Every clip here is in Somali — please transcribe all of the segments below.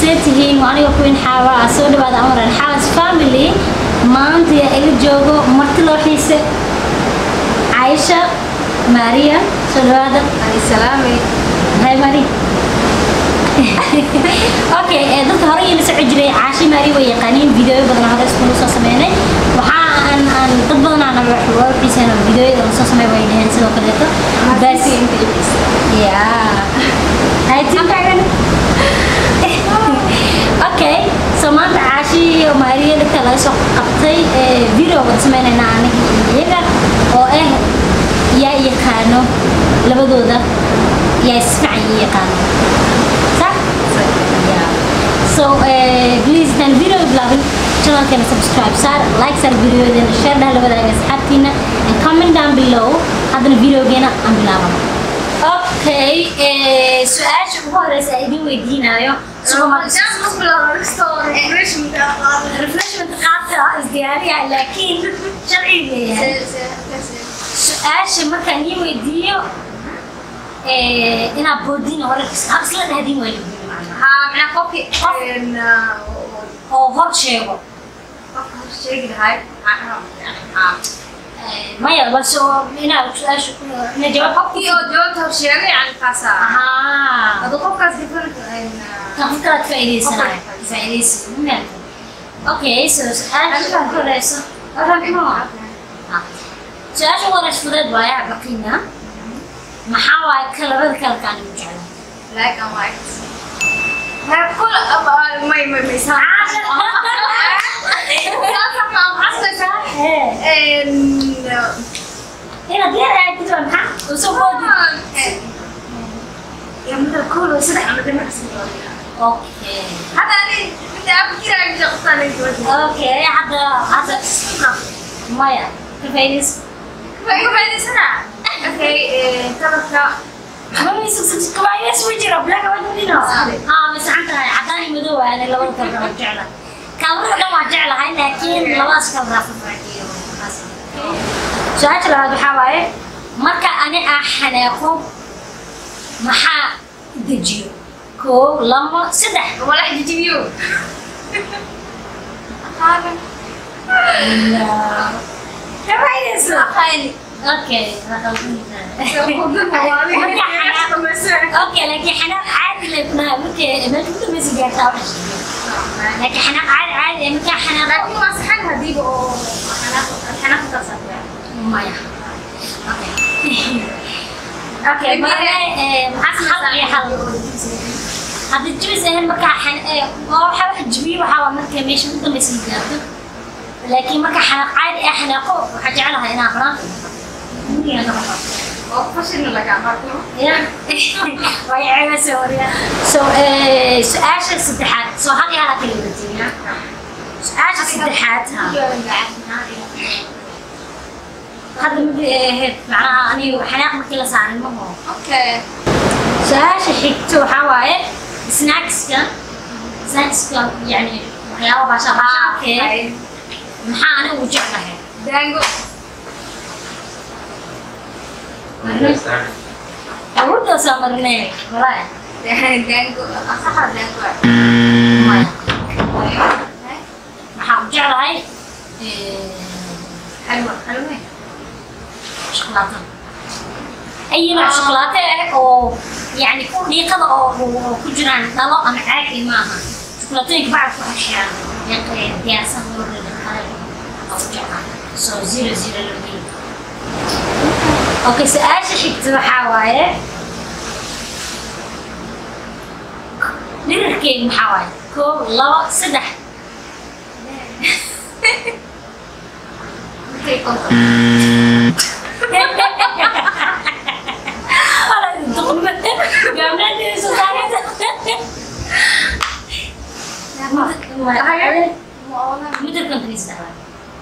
See tihiin? Waa aniga Queen Xaawa. Soo dhawaada Amaran Xaawas family. Maanta yaa ila joogo marti loo xiise, Caisha Maria. Soo dhawaada. Salaamay. Hi Maria. Okay, dadka hore ila soo jiray Caashi Maria way yaqaaniin, video badan hore isku soo sameynay. Waxa aan dad badan aan wax u xiiseen video aan soo sameey way dhaheen sidoo kaleeto. Bas yeah. Hi team. Okay, so maanta Caashi iyo Maria dadka laga soo qabtay video wada sameynayna aniga iyo iyaga oo ah yaa yaqaano labadooda, yaa isfiican ii yaqaano. Sax? Yeah. So please dan video bilaabin, channelkeena subscribe saar, like saar videodeena, share dhah la wadaaga asxaabtiina and comment down below. Haddana videogeena aan bilaabano. Okay, su-aasha ugu horeysa aan idin weydiinayo refreshment qaata, isdiyaariya, laakiin sharci leeyahay. Su-aasha markaan ii weydiiyo inaad boodin hore isla dhahdin waa laguyi macnaha oo hor sheego. Maya, balse inaad su-aasha ina jawaab ahaa kan kalaad faa'iidaysanayo faa'iidaysi. Okay, so su-aasha ugu horeyso, su-aasha ugu horeysa fudeed waaye baqiina. Maxaa waaye kalarada kalarka aan ugu jeclahay? Black and white. كل may may may inaad diyaar ahayd waa maxaa usoo boodi? يا مثل كل saddex ama dhinac. Okay. هذا أنا بدي أفكر أنا قصة. Okay, hadda maya, ka faa'iidayso. Faa'iidaysana. Okay, kalarka kabaayas way jira black white madino. Haa, ma saxan tahay, cadaan iyo madow waa labada kalar waan jeclahay. Kalarada dhan waan jeclahay, laakiin labadaas kalar aan fafaatiyo. Su-aasha labaad waxaa waaye, marka ani aan xanaaqo maxaa dejiyo? Koow, labo, saddex. Wala jijibiyo. Ka faa'iidayso. Okay, okay, laakiin xanaaq caadi lay ku dhahay markay meesha ugu dambeysa gaartaa wax sheegay, laakiin xanaaq caadi caadi ee markaa xanaaqo. لكن waa saxan hadiiba oo xanaaq ka Maya. Okay. Okay, marka maxaa hal iyo hal. Hadda jibis ahayn markaa waxa wax jibiyo waxaa waa markay meesha ugu dambeysa gaarto. Laakiin marka xanaaq caadi ah xanaaqo waxaa jeclahay inaan banaanka guriga ka baxo. Oo fashilna laga marko. Yeah. Way ceebaysa warya. So su-aasha saddexaad, so hal iyo hal aa kala wadatiin. Su-aasha saddexaad ha. Hadda ma ahayd macnaha anigu xanaaq markii la saarin maho. Okay. Su-aasha xigto waxaa waaye snackska, snackska yani waxyaaba baasha baashaakee maxaa anigu ugu jeclahay? Dango. Awoodaasaa marinay walaahi. Dango. Asaxa dango. Maya, maxaa u jeclahay xalwa xalwa. Shukulaatada, ay nooc shukulaato ah oo yani ku dhiiqada oo ku jiraan dhalo ama caag iyo maaha, shukuulaatooyinka bacda ku xirxiran diyaarsan loo qalay oo u jeclahay. So 0-0 loo. Okay, su-aasha xigta waxaa waaye dhirirkeyga maxaa waaye? Koow, labo, saddex. Okay, konton. Wala duqma gaamnadeeda soo saaraysa. Mitir 53 waaye.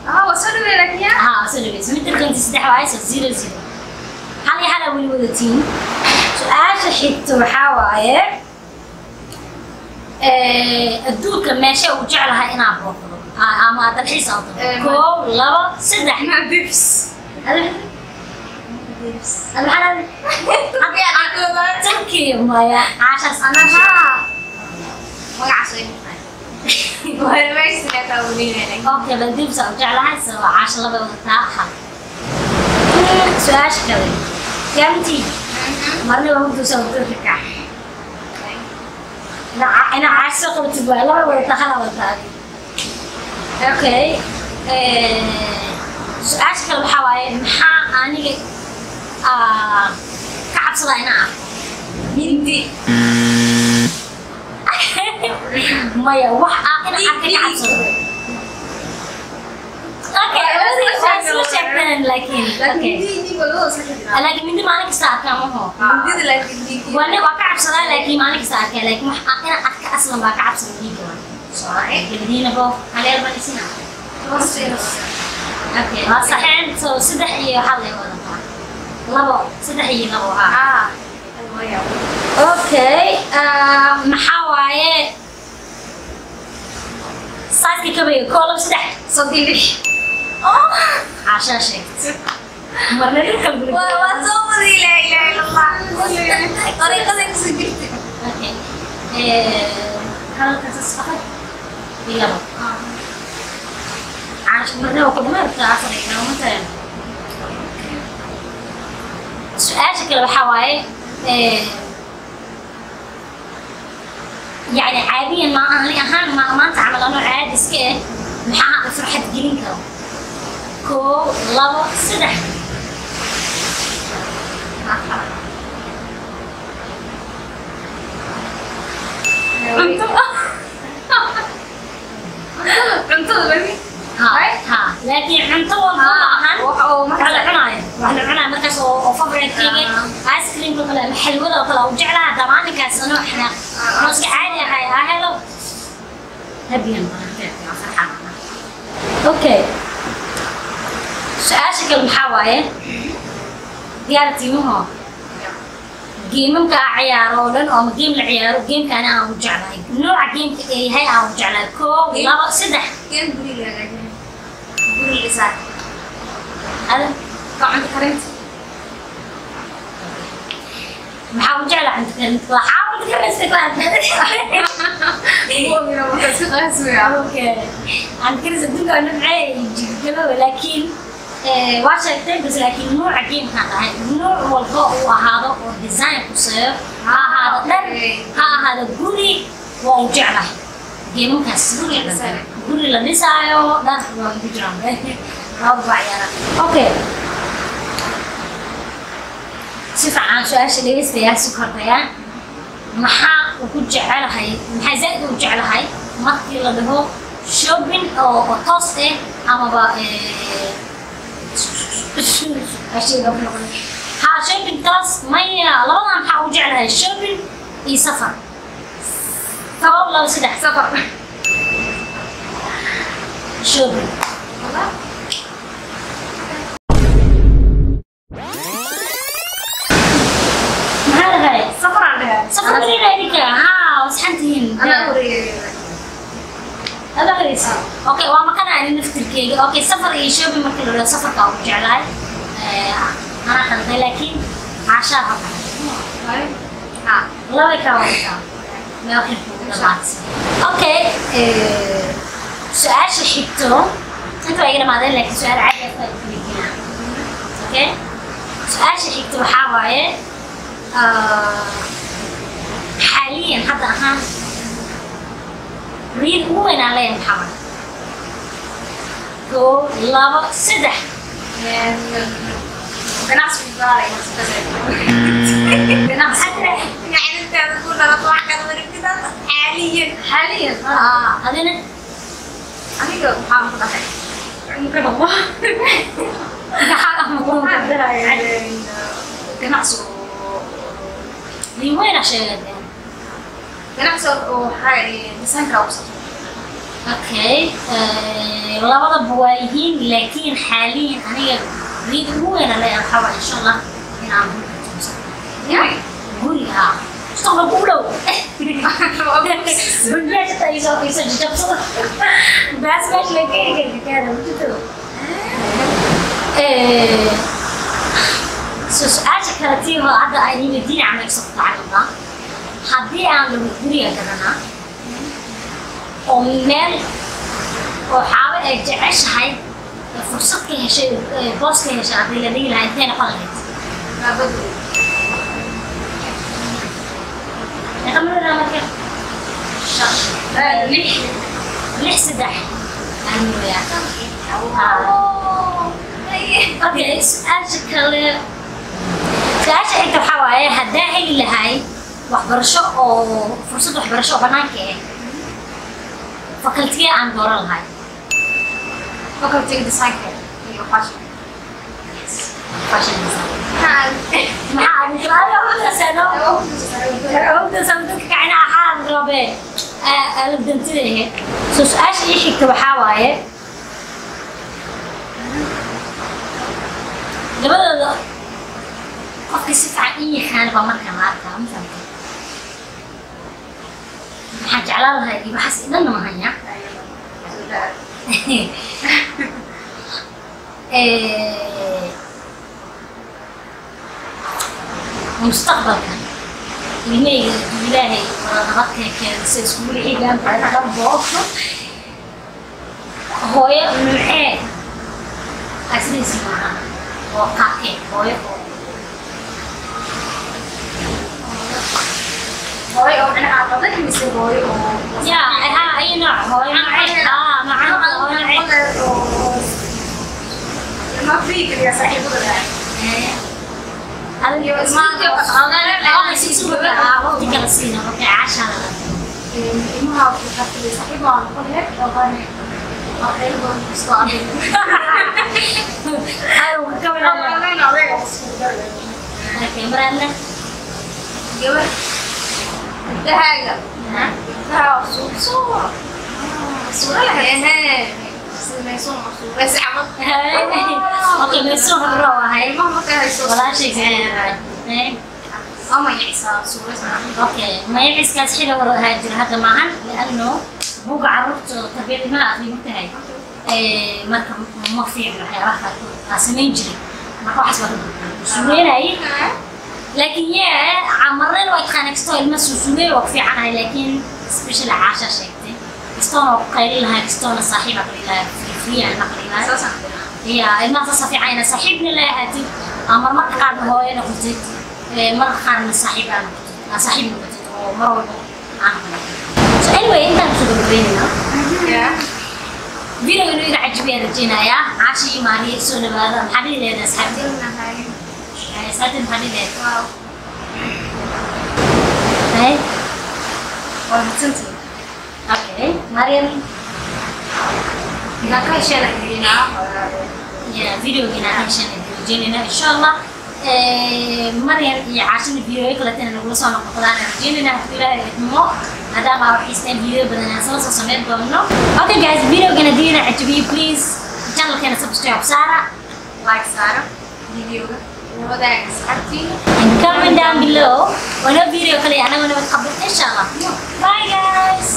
Ah, waa soo dhaweey laakiin yaa. Haa, soo dhaweysa, mitir 53 waaye. So 0-0, hal iyo hal aa weli wadatiin. Su-aasha xigta waxaa waaye adduunka meesha ugu jeclahay inaan booqdo ama dalxiis aan tago? Koow, labo, saddex. Maldives. Ada maxaa? Turkey maya, caashaas. Anaha. Magacaas way tahay. Waa meesha leedahay weligeena. Okay, Maldives aan jeclahay, so Caasha laba wadataa hal. Su-aasha kale. Gaamti. Marna waa hurduusa hurdo ka kac. Ina Caasha soo qabatid waay, laba wadataa hal wadataa. Okay. Su-aasha kale waxaa waaye maxaa aniga ka cabsadaa inaan arko? Mindi. Maya, wax ah inaan arka ka cabsado. Okay, waa isla sheegteen laakiin. Okay. Laakiin mindi maalin kasta arkaa maho. Mindida laakiin dhiig. Waa ka cabsadaa laakiin maalin kasta arkaa, laakiin wax ah inaan arka aslan baa ka cabsada dhiigga waa. Gabadhiinabo haleel baan isina. Okay, waa saxeen, so 3 iyo 1 ay wadataa. 2, 3 iyo 2 haa. Okay, maxaa waaye size-ka kabayga? 1, 2, 3. 36. Oh, Caashaa sheegtay. Marna dhulka guri. Waa soo waday, laa ilaaha illa Allah. Dariiqaday kusoo jirtay. Okay. Halkaas 4 iyo 2. Caasha marna waa ku dhamaan 4 iyo 2 matalan. Su-aasha kale waxaa waaye yani caadiyan ma ani ahaan ma maanta camal anoo caadi iska eh maxaa farxad gelin karo? 1, 2, 3. Cunto. Cuntada baby. Ha ha, laakiin cunto walba ma ahan. Wax oo wax la cunaayo, wax la cunaayo markaas oo favorite-kayga ice cream oo kale ama xalwada oo kale oo jeclaha damaaninkaas anoo xanaaq anoo iska caadi ahay aa helo habiyan waa farxan. Okay, su-aasha kale maxaa waaye? Diyaar tiimaho game-amka aa ciyaaro oo dhan oo ama game la ciyaaro, game-kaana aan u jeclahay, nooca game-ka ee yahay aan u jeclahay. 1, 2, 3. Game guriga hagaajin. Guri dhisaa. Ada? Ka cunto karinta. Maxaa u jeclaa cunto karinta? Waxaa cunto karinta Mu'mina marka iska qaasaya. Okay, cunto karinta adduunka waa nabcee jigalo, laakiin waa sheegtay bas, laakiin nooca game-kaan dhahay nooc walba uu ahaado oo design kuseeyo ha ahaado dhan ha ahaado guri waa u jeclahay game-amkaas. Guri la dhisaayo. Guri la dhisaayo dhar waa ku jiraan laba baa ciyaara. Okay, si fiican su-aasha dhegeystayaa si kordhaya. Maxaa ugu jecelahay, maxaa zaid ugu jeclahay markii la dhaho shopping oo toos ah amaba su-aashayda ku noqon ha shopping toos maya labadan maxaa ugu jeclahay, shopping iyo safar? 1, 2, 3. Safar. Shopping. Wallah. Maxaa dhahay? Safar aan dhahay. Safar mariina idinka haa wasxantihiin. Anaa wareegay. Ada horeysa. Okay, waa maqana ani naftirkeyga. Okay, safar iyo shopping markii la dhaho safarka ugu jeclahay. Anaa qalday, laakiin Caashaa haba. Ha. Laba kaa wadataa. Meel kugu dhamaatay. Okay, su-aasha xigto inta waa iga dhamaadeen, laakiin su-aal caadi ah baan ku weydiinaa. Okay, su-aasha xigto waxaa waaye xaaliyan hadda ahaan riyada ugu weyn aan leeyahay maxaa waaye? 1, 2, 3. Ganacsigu gaalay ganacsi. يعني انت تقول انا طلع كذا كذا حاليا حاليا. Adina? Aniga waxaan ku dhahay mumkin Allah maxaa waxaan dhahay ganacsigu. Riyo weyn aa sheegatay. Ganacsi oo waxaa design-ka u saabsan. Okay, labadaba waa yihiin, laakiin xaaliyan aniga riyada ugu weyn aan leeyahay waxaa waaye insha Allah inaan guriga tuusan. Guriga haa, mustaqbalka u dhow guryaasha taa isoo jajabsado baas meesha la keeni karka kaada jirto. So su-aasha kale tii hoo hadda ay weydiin camal kasoo dhacay haddii aan lagu guriga garanaa. Oo meel oo xaawo ay jeceshahay ee fursad ka heshay ee boos ka heshay haddii la dhigi lahaa intee noqon lahayd? Meeqa minuut marka? Shan. Lix. Lix saddex aan mooyaa. Okay, su-aasha kale, su-aasha xigta waxaa waaye haddaa heli lahay waxbarasho oo fursad waxbarasho oo banaanka ah, faculty aan dooran lahay? Faculty design-ka iyo fashion. Fashion design. Maxaa adiga ogtasano ogtasa dadka kacina axaan rabe alabdantida ahayd. So su-aasha ii xigta waxaa waaye labadooda qofka si fiican ii yaqaan baa markaan la arkaa, ma fahamtay? Maxaan jeclaan lahaa iyo waxaas dhanna ma hayaa. Mustaqbalka ilmahayga hadduu Ilaahay wada nabad ka keeno si iskugu xigaan dhanbo, hooyo nuucee asliisi maaha oo qaabkee hooyo oo Hooyo oo macnaha adag mise hooyo oo ya ha ay nooc hooyo nuucee macnaha hooyo nuucee? Ma fiikriya saaxiibada leh. Adiga waqti kala siina, okay, caashaa. Ilmaha waxaa tiri saaxiib waa noqon lahayd oo waa qayb badan kastoo adag. Ay ka walaal. Okay, maraadna. Gabar gabdhahaaga gabdhaha suur suura lahayd maysuun suuraysa camal. Okay, meesuu habro ahay. Ilmaha markay hayso walaashay. Ama yicsaa suuraysa. Okay, magaciiskaas xili hore ahaa jira, hadda maahan, lianno buugga carruurta tarbiyada ilmaha aqri tahay. Marka ma fiicno waxyaabaha qaarkood aa samayn jiray, marka waxaas baa ka suuleynayay, laakiin yee marnayna waa taqaana kastoo ilma suusuuleey waa ku fiicanahay, laakiin special caasha sheegtay kastoona waa ku qaylin lahaa, kastoona saaxiib aa qali lahaa, free aan aqli lahaa. Ya, ilmaha saasa fiican ina saaxiibna la ahaatid ama marmarka qaarna hooyo noqotid, mararka qaarna saaxiib aa noqotid, aa saaxiib noqotid oo mar walba aan noqotid. So anyway, intaan kusoo gabagabeynayna video inuu iga cajibiyaan rajeynayaa. Caasha iyo Maariya soo dhawaada. Maxaa dhihi leedahay asxaabta? Asxaabta maxaa dhihi leedahay? Hay. Waa mahadsantihiin. Okay, Mariam. Inaan ka hesheena idinaa. Ya, videogina ka heshaan rajeynayna insha Allah. Maryam iyo Caashana video kaleetana nagula soo noqnoqdaan rajeynayna hadduu Ilaahay idmo, maadaama aa xiisteen video badan aan soo sameyn doono. Okay guys, videogana haddii ina cajabiyo, please channelkeena subscribe saara, like saara videoga, wadaaga asxaabtiina, and comment down below. Wano video kale anagoo nabad qabin insha Allah. Bye guys.